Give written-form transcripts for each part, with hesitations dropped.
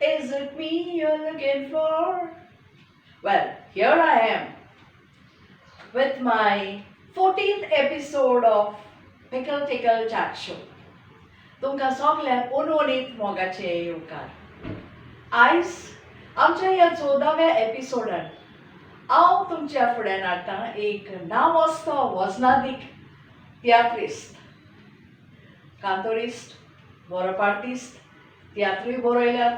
Is it me you're looking for? Well, here I am with my 14th episode of Pickle Tickle Chat Show. तुमकां सगल्यांक अनवनीत मोगाचे येवकार. आयज आमच्या ह्या 14व्या एपिसोडान हांव तुमच्या फुड्यान हाडटा एक नामस्तो वजनादीक तियात्रिस्त, कांतोरिस्ट, बरोपार्टिस्ट. तियात्रूय बरयल्यात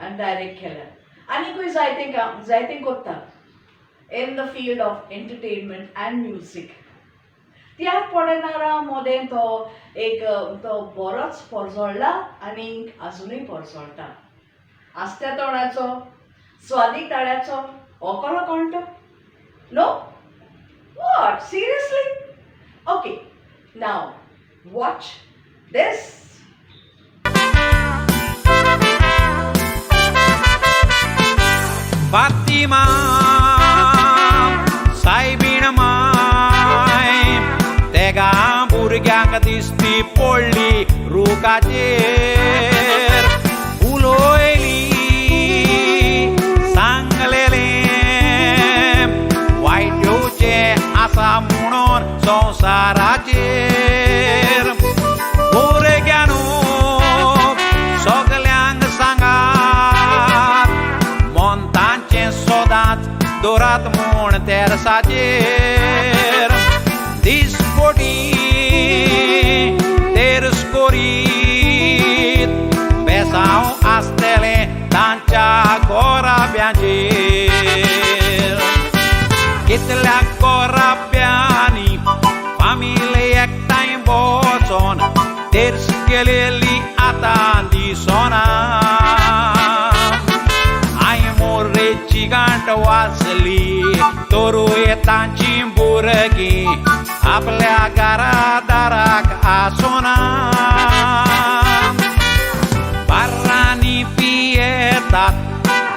आनी डायरेक्ट केल्यात, आनीकूय जायतें काम जायतें करता in the field of entertainment and music. तियात्र पळयणारा मदें तो एक तो बरोच परजळ्ळा आनी आजुनूय परजळटा. आस्त्या तोंडाचो, स्वादीक ताळ्याचो हो कोलो कोण तो? No? What, seriously? Okay, now watch this. Fatima सायबीण my तेगा भुरग्यांक दिसती पडली रुखाचेर, उलयली सांगलेलें वायट येवचें आसा म्हणून संवसाराचेर. भुरग्यांनो, सगल्यांक सांगात, मन तांचें सदांच दवरात म्हूण तेर्साचेर. दिसपटी तेर्स करीत बेसांव आसतलें तांच्या गोराब्यांचेर. कितल्या गोराब्यांनी फामील एकठांय वचोन तेर्स केलेली आतां दिसना. I मोरेची गांठ वाचली तरूय तांची भुरगीं आपल्या घरा दाराक आसना. बार्रांनी पियेतात,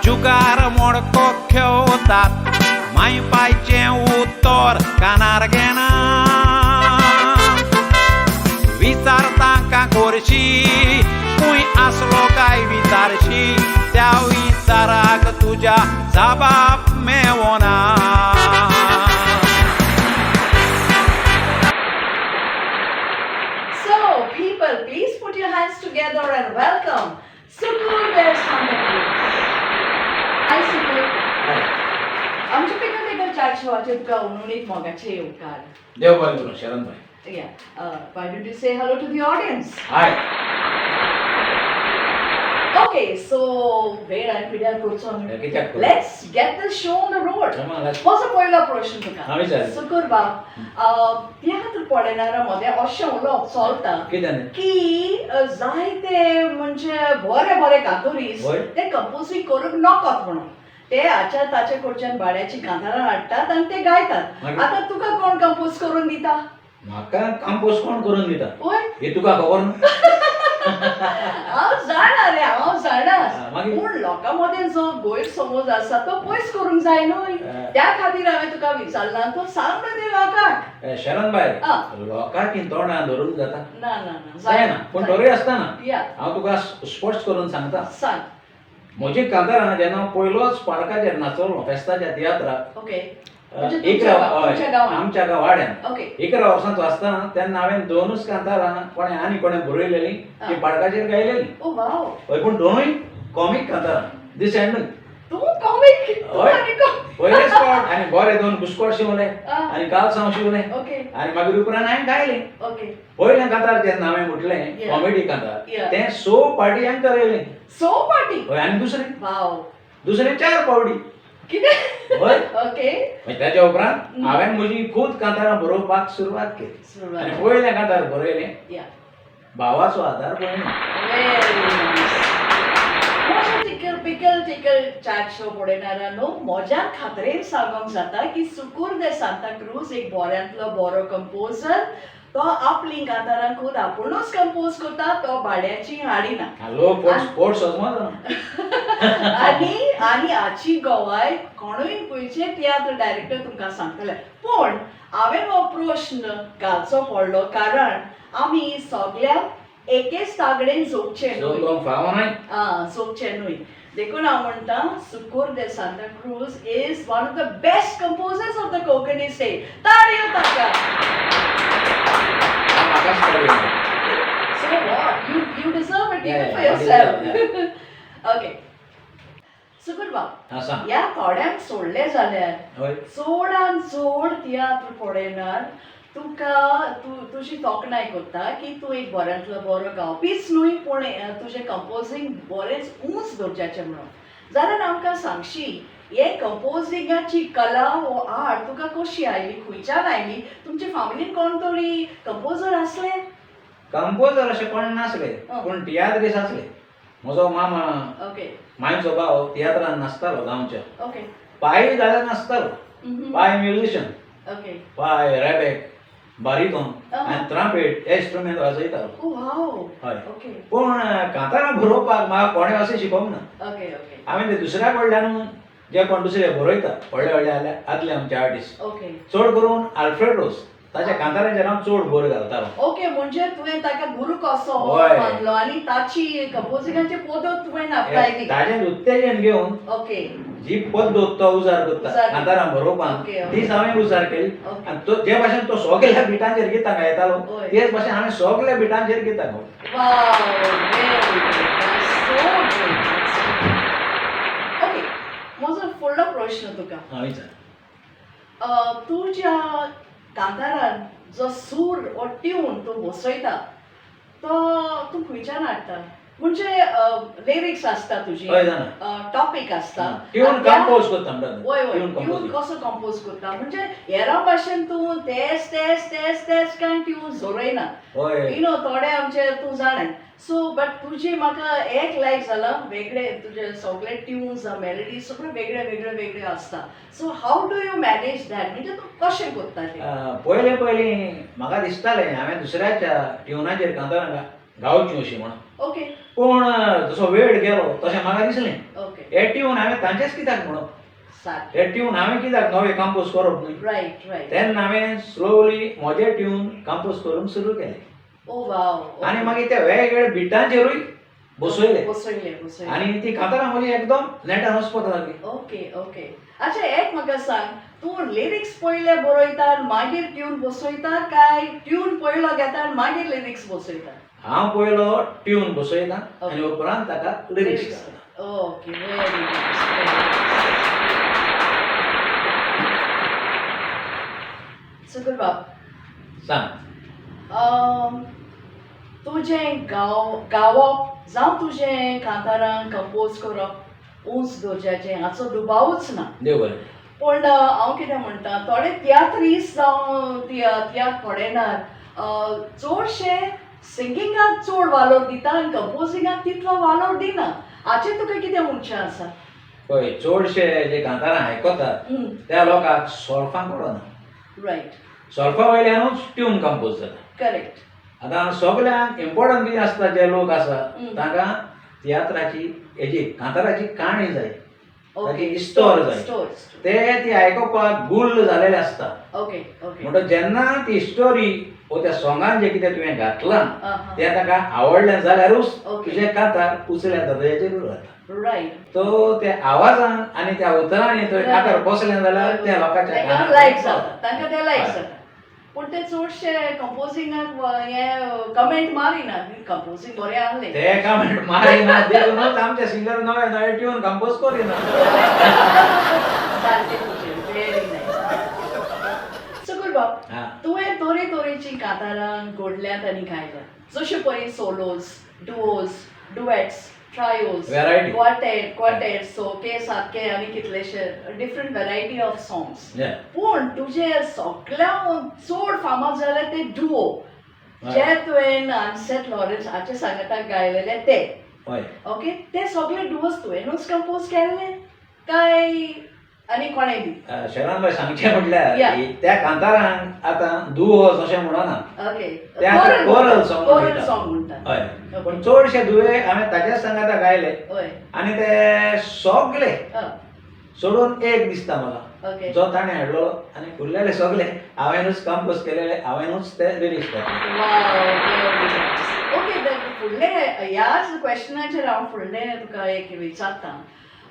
जुगार मोडको खेवतात, माय पायचें उतर कानार घेना. विचार तांकां करशी, खंय आसलो काय विचारशी, त्या विचाराक तुज्या जबाब मेवना. So, people, please put your hands together and welcome Sukur de Santa Cruz. Hi, Sukur. आमच्या पिकल टिकल चॅट शोवाचे तुका उणूनीत मोगाचे येवकार. देव बरें करूं शरण भाई. Yeah. Why don't you say hello to the audience? Hi. Okay, so वेळ आनी पिड्यार करचो न्हय. कित्याक करूं? Let's get the show on the road. Come on, let's- म्हजो पयलो प्रश्न तुका. हा, विचार. सुकूर बाब, तियात्र पळयणारा मदें अशें उलोवप चलता कितें जालें? की जायते म्हणजे बरे बरे कांतोरीस ते कंपोजींग करूंक नकत म्हणून ते हाच्या ताचे कडच्यान भाड्याची कांतारां हाडटात आनी ते गायतात. मागीर? आतां तुका कोण कंपोज करून दिता? म्हाका कंपोज कोण करून दिता? वय. हे तुका खबर ना? हांव जाणा रे, हांव जाणा. मागीर? पूण लोकां मदें जो गैरसमज आसा तो पयस करूंक जाय न्हय. त्या खातीर हांवें तुका विचारलां, तो सांग न्हय लोकांक. शरण भाई, लोकांची तोंडां धरून जाता? ना ना ना. जायना, पूण तरूय आसतना या. हांव तुका स्पश्ट करून सांगता. सांग. म्हजी कांतारां जेन्ना हांव पयलोच पार्काचेर नाचवलो फेस्ताच्या तियात्राक, म्हणजे तुमच्या तुमच्या गांवांत? आमच्या गांव वाड्यान, 11 वर्सांचो आसतना, तेन्ना हांवें दोनूच कांतारां कोणें आनी कोणें बरयलेलीं ती पाडकाचेर गायलेली. ओ वाव. हय, पूण दोनूय कॉमीक कांतारां दीस एंड. तूं कॉमीक? तूं हय. आनी कॉमीक? पयलेच फावट आनी बरे दोन बुस्कोट शिंवले आनी कालसांव शिंवले आनी मागीर उपरांत हांवें गायलें. पयलें कांतार जेन्ना हांवें म्हटलें, कॉमेडी कांतार, तें स पार्टी हांवें करयलें. स पार्टी? हय, आनी दुसरें वाव. दुसरें चार पावटी. कितें? हय. मागीर ताच्या उपरांत हांवें म्हजी खूद कांतारां बरोवपाक सुरवात केली. सुरवात. आनी पयलें कांतार बरयलें, भावाचो आदार पळयना. Very nice. म्हज्या tickle pickle tickle chat show पळयणारांनो, म्हज्या खात्रेन सांगोंक जाता की सुकूर दे सांता क्रूज एक बऱ्यांतलो बरो कंपोजर. तो आपली कांतारां खूद आपुणूच कंपोज करता, तो भाड्याची हाडिना. लोक फोट सजमता. आनी आनी हाची गवाय कोणूय खंयचे तियात्र डायरेक्टर तुमकां सांगतले. पूण हांवें हो प्रश्न घालचो पडलो कारण आमी सगल्या एकेच तागडेन जोगचें न्हय. जोगोंक फावो न्हय. आं, जोगचें न्हय. देखून हांव म्हणटा, Sukur de Santa Cruz is one of the best composers of the Konkani state. ताळयो ताका. म्हाकाच ताळयो. So what? You deserve it even for Yeah, I yourself. deserve. Okay. Sukur बाब, हां, सांग. ह्या थोड्यांक सोडलें जाल्यार चडान चड तियात्र पळयणार तुका तूं तुजी तोखणाय करता की तूं एक बऱ्यांतलो बरो गावपीच न्हय, पूण तुजें कंपोजींग बरेंच ऊंच दर्जाचें म्हणून. जाल्यार आमकां सांगशी, हे कंपोजिंगाची कला वो आर्ट तुका कशी आयली, खंयच्यान आयली? तुमच्या फामिलीन कोण तरी कंपोजर आसले? कंपोजर अशें कोण नासले, पूण तियात्रीस आसले. म्हजो मामा, मांयचो भाव तियात्रान नाचतालो गांवच्या. पाय जाल्यार नाचतालो. पाय म्युझिशियन. पाय रेबेक, बारिटोन आनी ट्रांपेट हे इन्स्ट्रुमेंट वाजयतालो. ओ वाव. हय. पूण कांतारां बरोवपाक म्हाका कोणें अशें शिकोवंक ना. ओके ओके हांवें ते दुसऱ्या कडल्यान, जे कोण दुसरे बरयता, व्हडले व्हडले आदले आमचे आर्टिस्ट, चड करून आल्फ्रेड रोस, ताच्या कांतारांचेर हांव चड भर घालतालो. ओके, म्हणजे तुवें ताका गुरू कसो मानलो आनी ताची कंपोजिंगाची पद्दत तुवें आपणायली. ताजें उत्तेजन घेवन जी पद्दत तो उजार करता उजार. कांतारां बरोवपाक, तीच हांवें उजार केली. आनी तो जे भाशेन तो सगल्या बिटांचेर गितां गायतालो, तेच भाशेन हांवें सगल्या बिटांचेर गितां गायली. Wow, very good. That's so good. That's so good. Okay, म्हजो फुडलो प्रश्न तुका. हां, विचार. तुज्या कांतारान जो सूर वो ट्यून तूं बसयता, तो तूं खंयच्यान हाडटा? म्हणजे लिरिक्स आसता तुजी, हय, जाणा. टॉपीक आसता. ट्यून कंपोज करता म्हणटा. वय वय ट्यून ट्यून कंपोज. कसो कंपोज करता? म्हणजे हेरां भाशेन तूं तेच तेच तेच तेच कांय ट्यून झरयना. You know, थोडे आमचे तूं जाणा. सो बट तुजी म्हाका एक लायक जाला, वेगळे तुजे सगळे ट्युन्स, मेलडी सगळे वेगळे वेगळे वेगळे आसता. So how do you manage that? म्हणजे तूं कशें करता तें? पयलें पयलीं म्हाका दिसतालें हांवें दुसऱ्याच्या ट्युनाचेर कांतारां गावचीं अशीं म्हणून. पूण जसो वेळ गेलो तशें म्हाका दिसलें, हे ट्यून हांवें तांचेच कित्याक म्हणप? हे ट्यून हांवें कित्याक नवे कंपोज करप न्हय? रायट रायट तेन्ना हांवें स्लोली म्हजे ट्यून कंपोज करूंक सुरू केले. ओ वाव. आनी मागीर ते वेगवेगळे बिटांचेरूय बसयले. बसयले बसयले. आनी ती कांतारां म्हजी एकदम नेटान वचपाक लागली. ओके ओके अच्छा, एक म्हाका सांग, तूं लिरिक्स पयले बरयता आनी मागीर ट्यून बसयता, काय ट्यून पयलो घेता आनी मागीर लिरिक्स बसयता? हांव पयलो ट्यून बसयता आनी उपरांत ताका लिरिक्स घालता. Okay, very nice. Sukur बाब, सांग. तुजें गावप जावं तुजें कांतारां कंपोज करप ऊंच दर्जाचें, हाचो दुबावूच ना. देव बरें. पूण हांव कितें म्हणटा, थोडे तियात्रीस जावं तियात्र पळयनात, चडशे सिंगिंगाक चड वालोर दिता आनी कंपोजिंगाक तितलो वालोर दिना. हाचेर तुका कितें म्हणचें आसा? पळय, चडशे जे कांतारां आयकतात त्या लोकांक सोल्फां कळना. सोल्फा वयल्यानूच ट्यून कंपोज जाता. आतां सगल्यांक इम्पोर्टंट कितें आसता, जे लोक आसा तांकां तियात्राची हेजी कांताराची काणी जाय, ताची इस्तोर जाय. स्टोर. ते ती आयकुपाक गुल्ल जालेले आसता. ओके ओके म्हणटच जेन्ना ती स्टोरी वो त्या सोंगान जें कितें तुवें घातलां तें ताका आवडलें जाल्यारूच तुजें कांतार उचल्या दर्जाचेर उरता. तो त्या आवाजान आनी त्या उतरांनी तो कांतार बसलें जाल्यार त्या लोकांच्या तांकां लायक जाता, तांकां तें लायक जाता. पूण ते चडशे कंपोजिंगाक हे कमेंट मारिना, कंपोजींग बरें आहलें. ते कमेंट मारिना देखूनच आमचे सिंगर नवे नवे ट्यून कंपोज करिना. सारकें तुजें, व्हेरी नायस. सुकूर बाब, तुवें तरे तरेचीं कांतारां घडल्यांत आनी गायल्यांत, जशें पळय solos, duos, duets, trios, Variety. Quartet, quartet, सके सातके आनी कितलेशे डिफरंट वेरायटी ऑफ सॉंग्स. पूण तुजे सगळ्या चड फामाद जाले ते डुओ, जे तुवें आनसेट लॉरन्स हाचे सांगाताक गायलेले ते. ओके, ते सगळे डुओस तुवेंनूच कंपोज केल्ले काय आनी कोणें बी? शरण भाई, सांगचें म्हटल्यार त्या कांतारांक आतां दुवोस अशें म्हणना. ते आतां कोरल सॉंग कोरल म्हणटा. सॉंग म्हणटा. हय, पूण चडशे दुवे हांवें ताच्याच सांगाता गायले आनी ते सगले सोडून एक दिसता म्हाका, जो ताणें हाडलेलो, आनी उरलेले सगले हांवेनूच कंपोज केलेले, हांवेनूच ते लिरिक्स घातले. Okay. फुडले ह्याच क्वेश्चनाचेर हांव फुडलें तुका एक विचारता.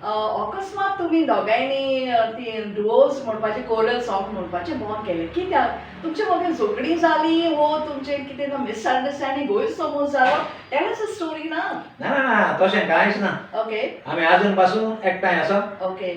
अकस्मात तुमी दोगांयनी ती डुओज म्हणपाचें, कोरल सॉंग म्हणपाचें बंद केलें कित्याक? तुमचे मदीं झगडीं जालीं वो तुमचें कितें मिसअंडरस्टँडींग, गैरसमज जालो? टेल अस अ स्टोरी ना. ना ना ना, तशें कांयच ना. आमी आजून पासून एकठांय आसा.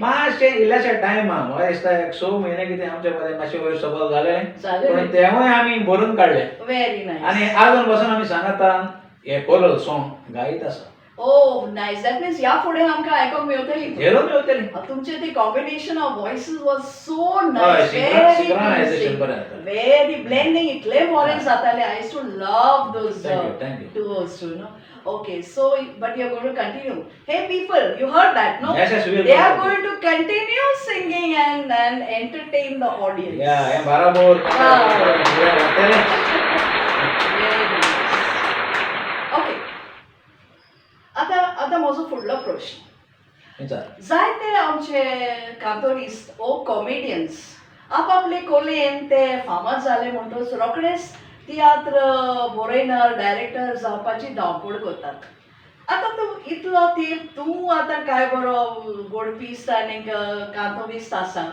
मातशें इल्लेशें टायम आहा, म्हाका दिसता एक 6 म्हयने कितें आमचे मदें मातशें वयर सकयल जालें, पूण जालें. तेंवूय आमी भरून काडलें. Very nice. आनी आजून पासून आमी सांगातान हे कोरल सॉंग गायत आसा. ओ नायस, that means ह्या फुडें आमकां आयकोंक मेवतली. झेलून मेवतली. तुमचे ते combination of voices was so nice. Synchronization बरें जाता. वेरी ब्लेंडींग इतलें बरें जातालें. I used to love those Thank you, thank you. Duos too, no? Okay, so but you're going to continue. Hey people, you heard that, no? Yes, we will. They are going to continue singing and entertain the audience. या, हें बराबर. Very nice. Okay. आता आता म्हजो फुडलो प्रश्न. विचार. जायते आमचे कांतोरिस्ट ओ कॉमेडियन्स आपापले कोलेन ते फामाद जाले म्हणटकच रोखडेच तियात्र बरयणार, डायरेक्टर जावपाची धांवपळ करतात. आतां तूं इतलो तेंप, तूं आतां काय बरो गोडपिस्त आनी कांतोरिस्त आसा,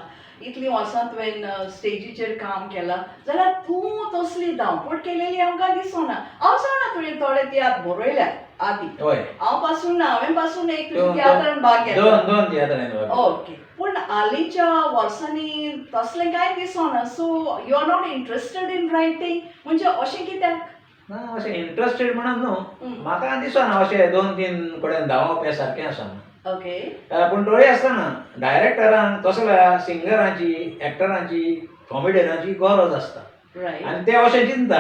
इतलीं वर्सां तुवें स्टेजीचेर काम केलां, जाल्यार तूं तसली धांवपळ केलेली आमकां दिसना. हांव जाणा तुवें थोडे तियात्र बरयल्यात आदी. हांव पासून ना, हांवें पासून एक तुज्या तियात्रान भाग घेतला. दोन दोन तियात्रांनी भाग घेतला. ओके, पूण हालींच्या वर्सांनी तसलें कांय दिसना. So you are not interested in writing, म्हणजे अशें कित्याक? ना, अशें इंट्रस्टेड म्हणून न्हू. म्हाका दिसना अशें दोन तीन कडेन धांवप हें सारकें आसा म्हणून. पूण तरी आसतना डायरेक्टरान तसल्या सिंगरांची, एक्टरांची, कॉमेडियनाची गरज आसता. आनी ते अशें चिंता,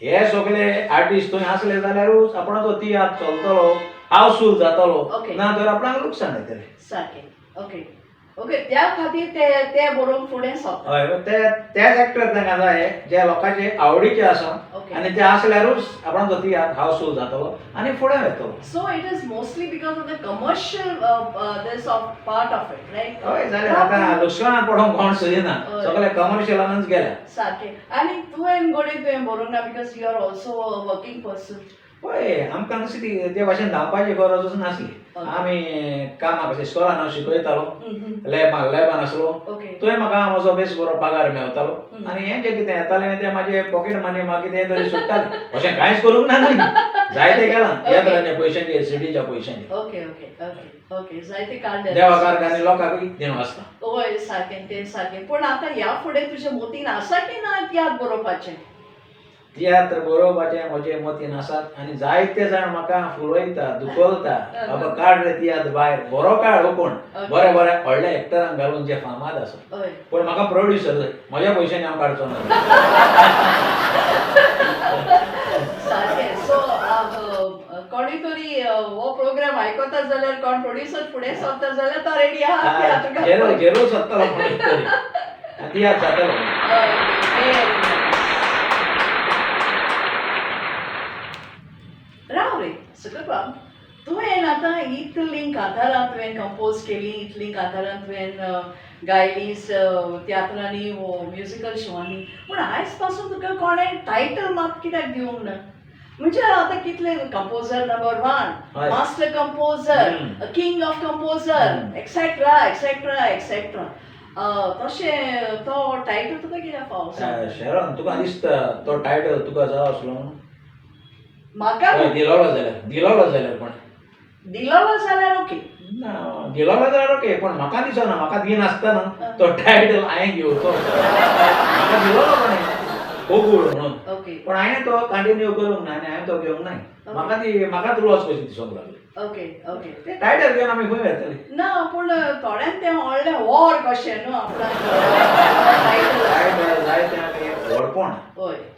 हे सगळे आर्टिस्ट थंय आसले जाल्यारूच आपणाचो तियात्र चलतलो, हावसफूल जातलो. ना तर आपणाक लुकसाण येतलें. सारकें, ओके ओके त्या खातीर ते ते बरोवंक फुडें सरता. हय, ते तेच एक्टर तांकां जाय जे लोकांचे आवडीचे आसा. आनी ते आसल्यारूच आपणाचो तियात्र हावसफूल जातलो आनी फुडें वतलो. So it is mostly because of the commercial this of part of it, right? हय, जालें, आतां लुकसाणान पडोंक कोण सोदिना. सगळे कमर्शियलानूच गेल्या. सारकें. आनी तुवें घडये तुवें बरोवंक ना because you are also a working person. पळय, आमकां नुस्ती ती ते भाशेन धांवपाची गरजूच नासली. आमी कामाक कशें इस्कोलान हांव शिकयतालो, लॅबान लॅबान आसलो. थंय म्हाका म्हजो बेस बरो पगार मेवतालो. आनी हें जें कितें येतालें तें म्हाजें पॉकेट मनी म्हाका कितें तरी सुट्टालें. अशें कांयच करूंक ना न्ही, जायतें केलां तियात्राच्या पयशांचेर, सिडीच्या पयशांचेर. ओके ओके ओके ओके जायते काडले. देवाक आनी लोकांकूय दिवन आसता. हय, सारकें तें, सारकें. पूण आतां ह्या फुडें तुज्या मतीन आसा की ना तियात्र बरोवपाचें? तियात्र बरोवपाचें म्हजे मतीन आसात आनी जायते जाण म्हाका फुलयता, दुखवता, बाबा काड रे तियात्र भायर, बरो काड हो कोण बरे बरे व्हडले एक्टरांक घालून जे फामाद आसा. पूण म्हाका प्रोड्युसर जाय, म्हज्या पयशांनी हांव काडचो ना. सारकें. सो कोणूय तरी हो प्रोग्राम आयकता जाल्यार, कोण प्रोड्युसर फुडें सरता जाल्यार तो रेडी आहा तियात्र जेरो घालपाक. जेरो सोदतलो कोण तरी आनी तियात्र जातलो. Okay, very nice. राव रे सुकरबाब, तुवें आतां इतलीं कांतारां तुवें कंपोज केलीं, इतलीं कांतारां तुवें गायलीं तियात्रांनी वो म्युजिकल शोवांनी, पूण आयज पासून तुका कोणें टायटल मात कित्याक दिवंक ना? म्हणजे आतां कितले composer number 1, master composer, king of composer, etcetera etcetera etcetera, तशें तो टायटल तुका कित्याक फावो? शेरॉन, तुका दिसता तो टायटल तुका जावो आसलो म्हणून? म्हाका? हय, दिलोलो जाल्यार कोण दिलोलो जाल्यार ओके. ना, दिलोलो जाल्यार ओके, पूण म्हाका दिसना, म्हाका दिनासतना तो टायटल हांवें घेवचो. म्हाका दिलोलो कोणें कोगूळ म्हणून. पूण हांवें तो कंटिन्यू करूंक ना आनी हांवें तो घेवंक नाय. म्हाका ती म्हाकाच लॉस कशी दिसूंक लागली. ओके ओके ते टायटल घेवन आमी खंय वेतले? ना, पूण थोड्यांक तें व्हडलें वॉर कशें न्हू आपणाक टायटल. टायटल जाय तें आमी व्हडपण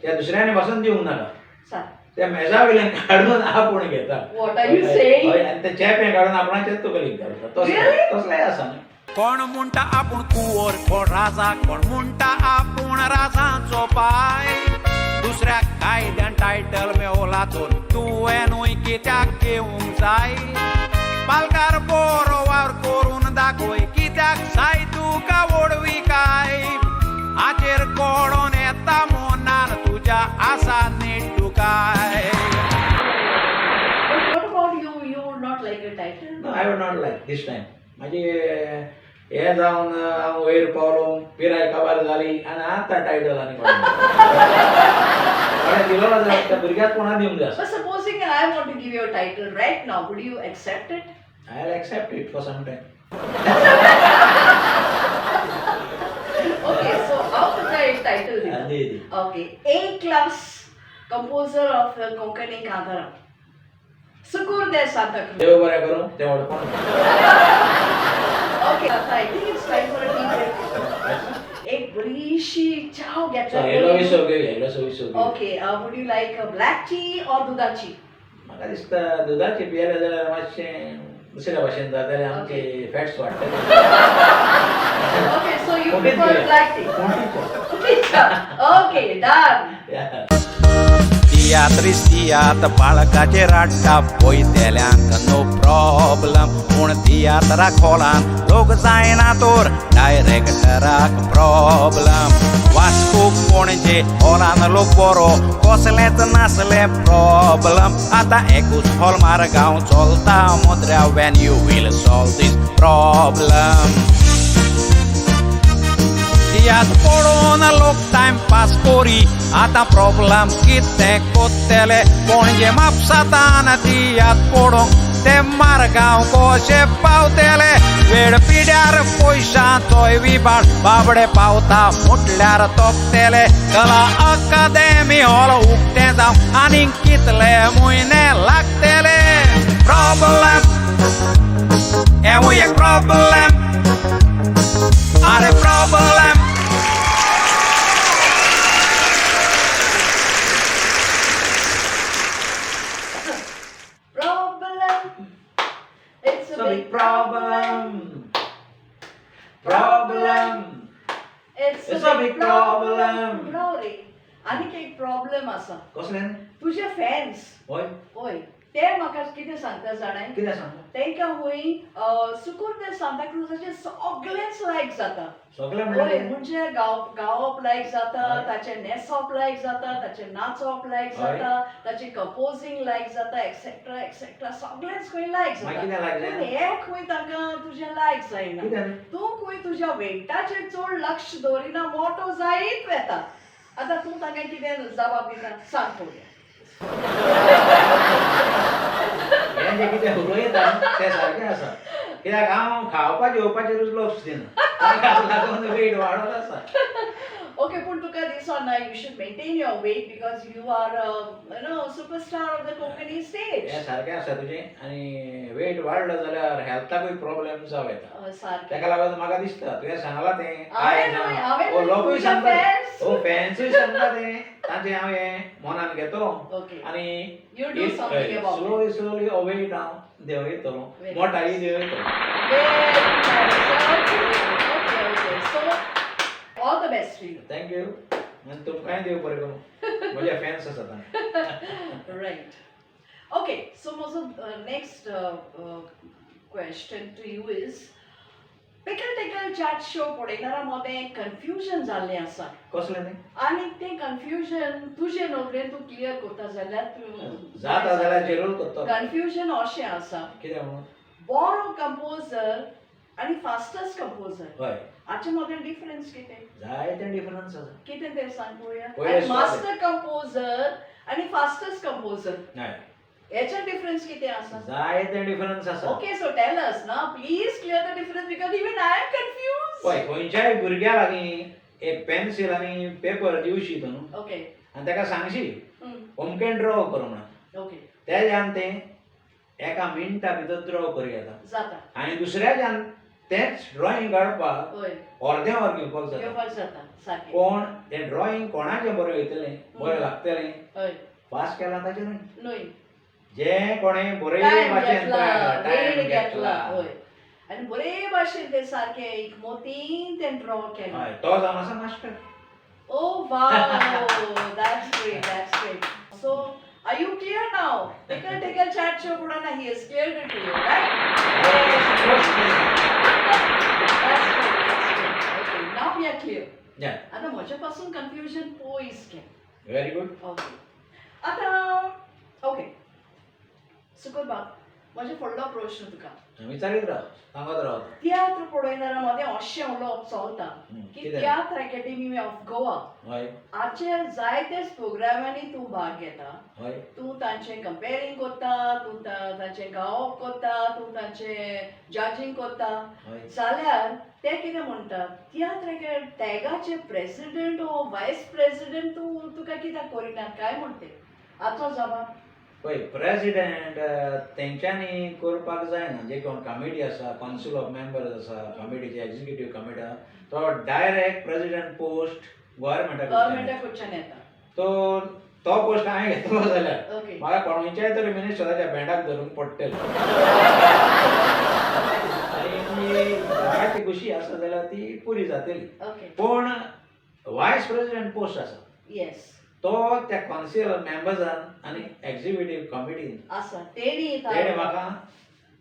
त्या दुसऱ्यांनी पासून दिवंक नाका. त्या मेजा वयल्यान काडून आपूण घेता. What are you saying? हय, आनी ते चेपें काडून आपणाचेच तकलेक घालता. Really? तसलें आसा न्ही. कोण म्हणटा आपूण कुंवर, कोण राजा, कोण म्हणटा आपूण राजाचो पाय. दुसऱ्या कायद्यान टायटल मेवला तर तुवें न्हय कित्याक घेवंक जाय? पालकार बरो वावर करून दाखय, कित्याक जाय तुका व्हडविकाय? हाचेर कोडोन येता मनान तुज्या आसा नेटुकाय. would not like this time. मागीर हे जावन हांव वयर पावलो, पिराय काबार जाली आनी आतां टायटल आनी कोणें दिलो ना जाल्यार त्या भुरग्याक कोणा दिवंक जाय. But supposing I want to give you a title right now, would you accept it? I will accept it for some time. Okay, so हांव तुका एक टायटल दिता. दी दी. Okay, A class composer of Konkani Kantara, Sukur de Santacruz. देव बरें करूं, तें व्हडपण. Okay, आतां I think it's time for a tea break. एक बरीशी चाव सो हेलो घेतला. विसव घेवया, हेलोसो विसव घेवया. Okay, would you like black tea or दुधाची? म्हाका दिसता दुदाची पियेले जाल्यार मातशें दुसऱ्या भाशेन जातलें, आमचे फॅट्स वाडटले. Okay, so you कोणतीच प्रिफर घेवया. Black tea? कोणतीच च्या. Okay, done. Yeah. तियात्रीस तियात्र बाळकाचेर हाडटा पळयतल्यांक नो प्रॉब्लम, पूण तियात्रा खोलान लोक जायना तर डायरेक्टराक प्रॉब्लम. वास्को पणजे हॉलान लोक बरो, कसलेंच नासलें प्रॉब्लम. आतां एकूच हॉल मारगांव चलता मोत्र्या. When you will solve this problem? तियात्र पळोवन लोक टायमपास करी, आतां प्रॉब्लम कितें कोत्तेले? पणजे म्हापसातान तियात्र पळोवंक ते मारगांव कशे पावतले? वेळ पिड्यार पयशांचोय विबाड, बाबडे पावता म्हटल्यार तोपतेले. कला अकादेमी हॉल उक्तें जावंक आनीक कितले म्हयने लागतले? प्रॉब्लम हेंवूय एक प्रॉब्लम, आरे problem. Problem. It's It's a big problem. Problem. It's It's a big problem. राव रे, आनीक एक प्रॉब्लम आसा. कसलें? तुजे फॅन्स. हय. हय, ते म्हाका कितें सांगता जाणाय? कितें सांगता? तांकां खंय सुकूर ते सांताक्रुजाचे सगळेच लायक जाता. सगळें हय. म्हणल्यार? म्हणजे गावप लायक जाता, हय. ताचें न्हेसप लायक जाता, ताचें नाचप लायक हय. जाता, ताचें कंपोजींग लायक जाता, एक्सेट्रा एक्सेट्रा, सगळेंच खंय लायक मागीर जाता. कितें लायक पूण जायना? हें खंय तांकां तुजें लायक जायना. कितें? तूं खंय तुज्या वेटाचेर चड लक्ष दवरिना, मोटो जायत वेता. आतां तूं तांकां कितें जबाब दिता, सांग पळोवया. हें जें कितें उलयता तें सारकें आसा, कित्याक हांव खावपा जेवपाचेरूच लक्ष दिना, ताका लागून वेट वाडत आसा. ओके, पूण तुका दिसना you should maintain your weight because you are superstar of the Konkani हें स्टेज? सारकें आसा तुजें, आनी वेट वाडलो जाल्यार हेल्थाकूय प्रॉब्लेम जावं येता. सारकें. ताका लागून म्हाका दिसता तुवें सांगलां तें. हांवें न्हय, हांवें ओ न्हय, लोकूय तुजे सांगता. fans. ओ फॅन्सूय सांगता तें, तांचें हांव हें मनान घेतलो ओके आनी You do something about it. Slowly slowly weight हांव देंवयतलो. Very मोटारी देंवयतलो. Very nice. Okay. So, all the best to you. Thank you, आनी तुमकांय देव बरें करूं, म्हजे फॅन्स आसात. Right. Okay, so म्हजो next question to you is, Pickle Tickle Chat Show पळयणारा मदें कन्फ्युजन जाल्लें आसा. कसलें तें? आनी तें कन्फ्युजन तुजे नदरेन तूं क्लियर करता जाल्यार तूं जाता जाल्यार जरूर करतो. कन्फ्युजन अशें आसा, कितें म्हणून? बरो कंपोजर आनी फास्टस्ट कंपोजर हाचे मदें डिफरन्स कितें? जायते डिफरन्स आसा. कितें तें सांग पळोवया. पयलें आनी मास्टर कंपोजर आनी फास्टस्ट कंपोजर हेचे डिफरन्स कितें आसा? जायते डिफरन्स आसा. Okay, so tell us ना, please clear the difference because even I am confused. पळय, खंयच्याय भुरग्या लागीं एक पेन्सील आनी पेपर दिवशी तूं न्हू आनी ताका सांगशी अमकें ड्रॉ कर म्हणून, तेज्यान तें एका मिनटा भितर ड्रॉ करूं येता. जाता. आनी दुसऱ्याच्यान तेंच ड्रॉइंग काडपाक अर्दें वर घेवपाक जाता. घेवपाक जाता, सारकें. कोण तें ड्रॉइंग कोणाचें बरें वयतलें, बरें लागतलें? फास्ट केलां ताचें न्हय. न्हय. जें कोणें बरे टायम भाशेन घेतला, टायम वेळ घेतला. घेतला, हय, आनी बरे भाशेन तें सारकें एक मोतीन तें ड्रॉ केलें. हय, तो जावन आसा master. Oh wow, that's great, that's great. So, are you clear now? Tickle Tickle Chat Show Purana, he has cleared it to you, right? That's great, that's great. Okay, now we are clear. Yeah. आता म्हज्या पासून confusion पयस केलें. Very good. Okay. आतां okay, सुकर बाब, म्हजो फुडलो प्रश्न तुका. विचारीत राव, सांगत राव. तियात्र पळयणारा मदें अशें उलोवप चलता की कितें? तियात्र अकॅडमी ऑफ गोवा हाचे जायतेच प्रोग्रामांनी तूं भाग घेता. तूं तांचें कंपेरींग करता, तूं तांचें गावप करता, तूं तांचें जजींग करता. जाल्यार ते कितें म्हणटा, तियात्र टॅगाचे प्रेसिडेंट वो वायस प्रेसिडेंट तूं तुका कित्याक करिना काय म्हणटे, हाचो जबाब? पळय, प्रेसिडेंट तेंच्यांनी करपाक जायना. जे कोण कमिटी आसा, कावन्सील ऑफ मेंबर्स आसा, कमिटीचे एक्झिक्युटीव कमिटी आसा, तो डायरेक्ट प्रेसिडेंट पोस्ट गव्हर्मेंटा गव्हर्मेंटा कडच्यान येता. तो तो पोस्ट हांवें घेतलो जाल्यार म्हाका कोणूयच्याय तरी मिनिस्टराच्या बँडाक धरूंक पडटलें आनी घराची खुशी आसा जाल्यार ती पुरी जातली. पूण वायस प्रेसिडेंट पोस्ट आसा, तो त्या कावन्सील मेंबर्सान आनी एक्झिक्युटीव कमिटीन आसा तेणी तेणे म्हाका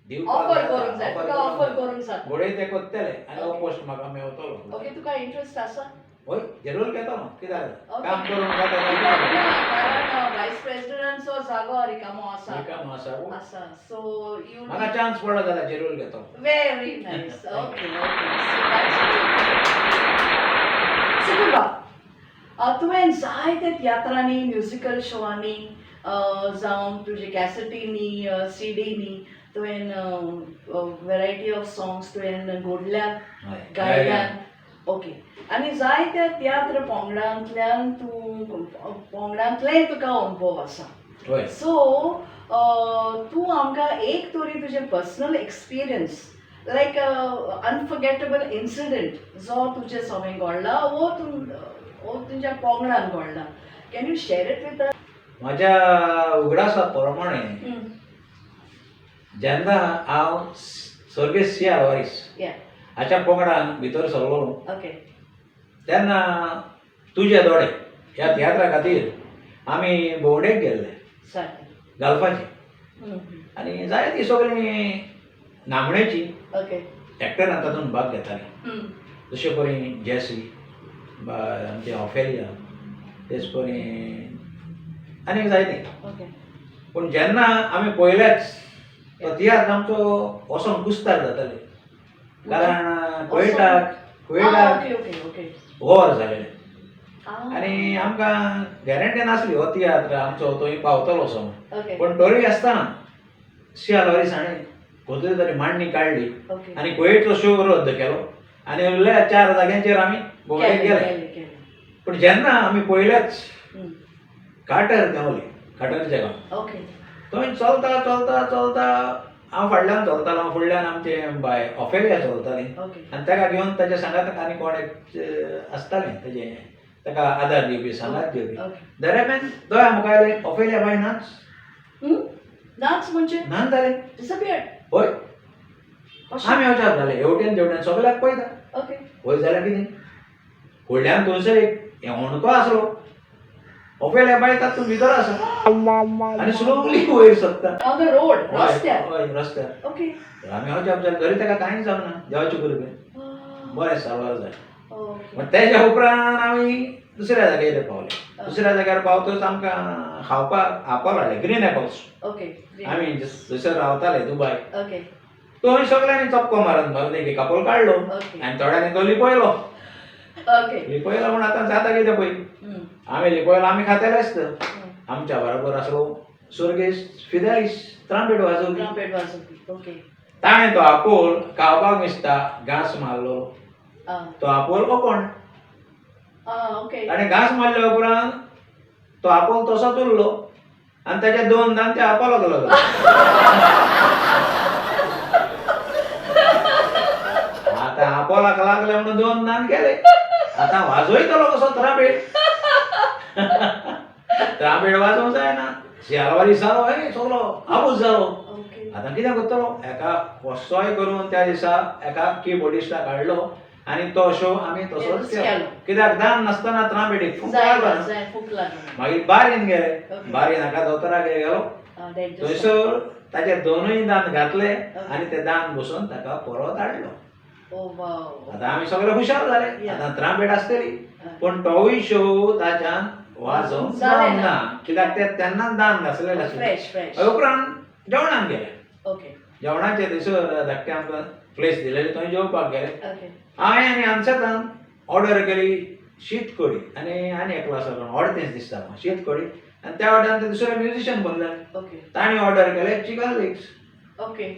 दिवपाक ऑफर जाता, करूंक जाय, offer तुका करूंक ऑफर जाय. करूंक जाता. घोडये ते करतले आनी हो पोस्ट म्हाका मेवतलो. ओके, तुका इंट्रस्ट आसा? हय, जरूर घेतलो, कित्याक काम करूंक जाता. कारण वायस प्रेसिडेंटचो जागो रिकामो आसा. रिकामो आसा. आसा, सो you म्हाका चान्स पडलो जाल्यार जरूर घेतलो. Very nice. Okay okay so that's Sukul बाब, तुवें जायते तियात्रांनी, म्युजिकल शोवांनी, जावं तुजे कॅसेटींनी, सिडींनी तुवें वेरायटी ऑफ सॉंग्स तुवें घोडल्यात, गायल्यात. ओके, आनी जायत्या तियात्र पंगडांतल्यान तूं, पंगडांतलेय तुका अणभव आसा. सो तूं आमकां एक तरी तुजें personal experience, like unforgettable incident जो तुजे सवें घडला वो तूं वो तुज्या पंगडान घडला, can you share it with? म्हाज्या उगडासा प्रमाणे, जेन्ना हांव स्वर्गेस्त सी आल्वारीस हाच्या पंगडान भितर सरलो तेन्ना तुजे दोळे ह्या तियात्रा खातीर आमी भोंवडेक गेल्ले गाल्फाचे आनी जाय ती सगळीं नामणेची एक्टरां तातूंत भाग घेतालीं, जशे परी जेसी, आमचे ऑफेलिया, तेच परी आनीक जायतीं. पूण जेन्ना आमी पयलेच तो तियात्र आमचो वचोन कुस्तार जाताले, कारण कुवेटाक कुवेटाक ओके ओके ओके वॉर जालेलें आनी आमकां गॅरंटी नासली हो तियात्र आमचो थंय पावतलो असो म्हूण. पूण तरी आसतना सी आल्वारीस हाणें कसली तरी मांडणी काडली आनी कुवेटचो शो रद्द केलो आनी उरल्या चार जाग्यांचेर आमी भोंवडेक गेले. पूण जेन्ना आमी पयलेच काटर देंवले, काटरच्या गांव, थंय चलता चलता चलता, हांव फाटल्यान चलतालो, फुडल्यान आमचे बाय ऑफेलिया चलताली आनी ताका घेवन ताच्या सांगाताक आनी कोण एक आसतालें तेजे ताका आदार दिवपी, सांगात दिवपी. दरम्यान दोळ्या मुखार आयले, ऑफेलिया बाय नाच. नाच म्हणजे? ना जालें. डिसअपियर्ड? हय, आमी अजाप जाले, हेवटेन तेवटेन सगळ्याक पळयता. वयर जाल्यार कितें, फुडल्यान थंयसर एक होणको आसलो, ऑफेलिया बाय तातूंत भितर आसा आनी स्लोली वयर सरता. ऑन the road, रस्त्यार? हय, रस्त्यार. आमी अजाप जाले, तरी ताका कांयच जावंक ना, देवाचे कृपेन बरें साल्वार जालें. मग तेज्या उपरांत आमी दुसऱ्या जाग्यार पावले. दुसऱ्या जाग्यार पावतच आमकां खावपाक आपोल हाडलें, ग्रीन एपल्स. आमी थंयसर रावताले दुबाय, थंय सगळ्यांनी चपको मारून मारून एक आपोल काडलो आनी थोड्यांनी तो लिपयलो. लिपयलो म्हूण आतां जाता कितें पळय, आमी लिपयलो, आमी खातालेच. तर आमच्या बरोबर आसलो स्वर्गेस्त फिदालीस, त्रांपेट वाजोवपी. Trumpet वाजोवपी, okay. ताणें तो आपोल खावपाक दिसता घांस मारलो, तो आपोल ओपण. ताणें घांस मारल्या उपरांत तो आपोल तसोच उरलो आनी ताच्या दोन दांत त्या आपोलाक लागले. आतां आपोलाक लागले म्हणून दोन दांत गेले, आतां वाजयतलो कसो त्रांपेट? त्रांपेट वाजोवंक जायना. सियालवारी जालो, हे सगलो आबूज जालो. आतां कितें करतलो, एका कसोय करून त्या दिसा एका किबोर्डिस्टाक हाडलो आनी तो शो आमी तसोच केलो, कित्याक दान नासतना त्रांपेटीक फूंक लागलो. जाय, फूक लागना. मागीर बारीन गेले, बारीन हाका दोतोरागेर गेलो, थंयसर ताचे दोनूय दांत घातले आनी ते दांत बसोवन ताका परत हाडलो. आतां आमी सगळे खुशाल जाले, आतां त्रांपेट आसतली. पूण तोवूय शो ताच्यान वाजोवंक जावंक ना, कित्याक ते तेन्नाच दांत घासलेले आसले. Fresh fresh. उपरांत जेवणाक गेले. ओके. जेवणाचे थंयसर धाकटे आमकां प्लेस दिलेली, थंय जेवपाक गेले. ओके. हांवें आनी आन्सतान ऑर्डर केली शीत कडी आनी आनी एकलो आसा कोण ऑर्तेंच दिसता म्हाका, शीत कडी. आनी त्या वाट्यान ते दुसरे म्युझिशियन बसले. ओके. तांणी ऑर्डर केले चिकन लेग्स. ओके.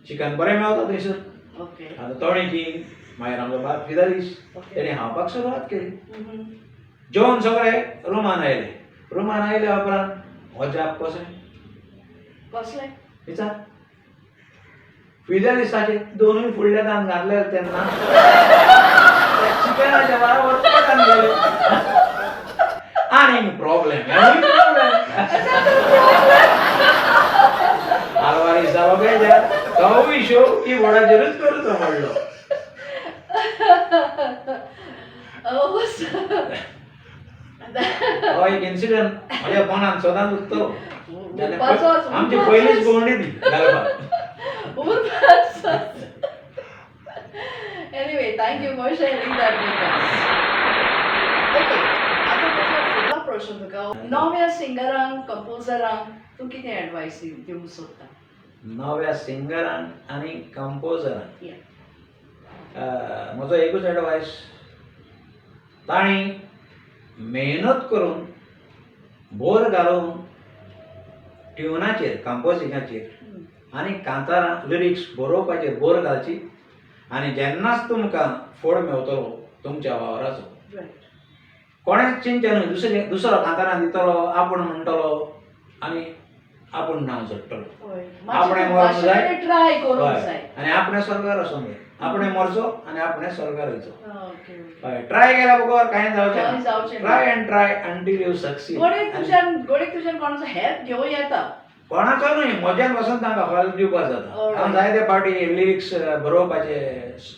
चिकन बरें मेवता थंयसर. ओके. आतां तोणें की मागीर आमचो बाब फिदालीस ओके. तेणी खावपाक सुरवात केली. जेवण सगळे रुमान आयले. रुमान आयल्या उपरांत अजाप कशें. कसलें? विचार, फिदालिसाचे दोनूय फुडल्या दान घातले तेन्ना त्या चिकनाच्या बराबर पोटान गेले. आनीक प्रॉब्लेम, प्रॉब्लेम. आलवारी जालो बेजार, तोवूय शो की बोर्डाचेरूच करचो पडलो. Oh, so हो एक इन्सिडंट म्हज्या मनान सदांच उरतलो. उरपाचोच. आमची पयलीच भोंवडी ती घालपाक. उरपाचोच. Anyway, thank you for sharing that with us. Okay, आतां तुजो फुडलो प्रश्न तुका, नव्या सिंगरांक, कंपोजरांक तूं कितें एडवायस दिवंक सोदता? नव्या सिंगरांक आनी कंपोजरांक म्हजो एकूच एडवायस, तांणी मेहनत करून, बोर घालून ट्युनाचेर, कंपोजिंगाचेर आनी कांतारां लिरिक्स बरोवपाचेर बोर घालची आनी जेन्नाच तुमकां फोड मेवतलो तुमच्या वावराचो, कोणेच चिंतचें न्हय दुसरे दुसरो कांतारां दितलो, आपूण म्हणटलो आनी आपूण नांव जोडटलो. आपणें मरोंक जाय. ट्राय करूंक जाय. आनी आपणें स्वर्गार वचोंक जाय. आपणें मरचो आनी आपणें स्वर्गार वयचो. ओके. हय, ट्राय केल्या बगर कांय जावचें कांय ना. जावचें ना. Try and try until you succeed. गोडेक तुज्यान कोणाचो हेल्प घेवं येता. कोणाचो न्हय, म्हज्यान पासून तांकां हॉल दिवपाक जाता. हांव जायते फावटी लिरिक्स बरोवपाचे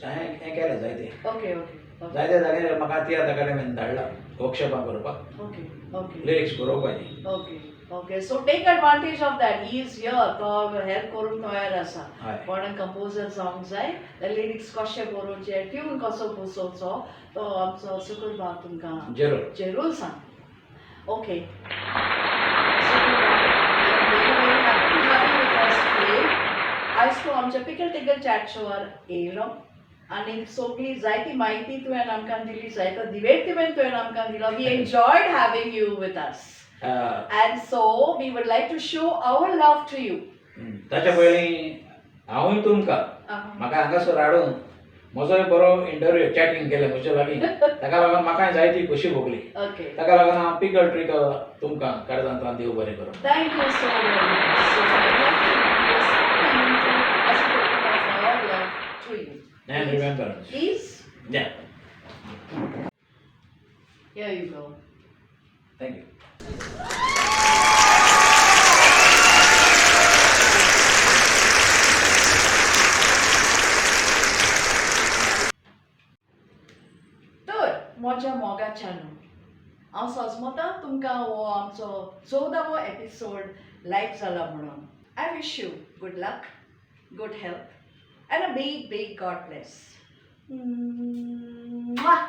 हें हें केलें जायते. ओके ओके जायते जाग्यार म्हाका तियात्र अकादमीन धाडला वर्कशॉपां करपाक, ओके ओके लिरिक्स बरोवपाची. Okay, so take advantage of that. He is here. तो हेल्प करूंक तयार आसा. हय. कोणाक कंपोजर जावंक जाय, लिरिक्स कशे बरोवचे, ट्यून कसो बसोवचो, तो आमचो सुकूर बाब तुमकां जरूर. जरूर सांग. Okay Sukur, very happy to have you with us today. आयज तूं आमच्या पिकल टिकल चॅट शोवार येयलो आनी सगळी जायती म्हायती तुवें आमकां दिली, जायतो दिवेर्तिमेंत तुवें आमकां दिलो. We enjoyed having you with us. And so we would like to show our love to you. ताच्या पयलीं हांवूय तुमकां, म्हाका हांगासर हाडून म्हजोय बरो इंटरव्यू, चॅटींग केलें म्हजे लागीं, ताका लागून म्हाकाय जायती खोशी भोगली. ताका लागून हांव पिकल ट्रिकल तुमकां काळजांतल्यान देव बरें करूं. Thank you so very much. So I'd like to give this memento as a token of our love to you. And remember. Please, Yeah. Here you go. Thank you. तर म्हज्या मोगाच्यानो, हांव सजमता तुमकां हो आमचो 14वो एपिसोड लायक जाला म्हणून. I wish you good luck, good health and a big big God bless. Mwah!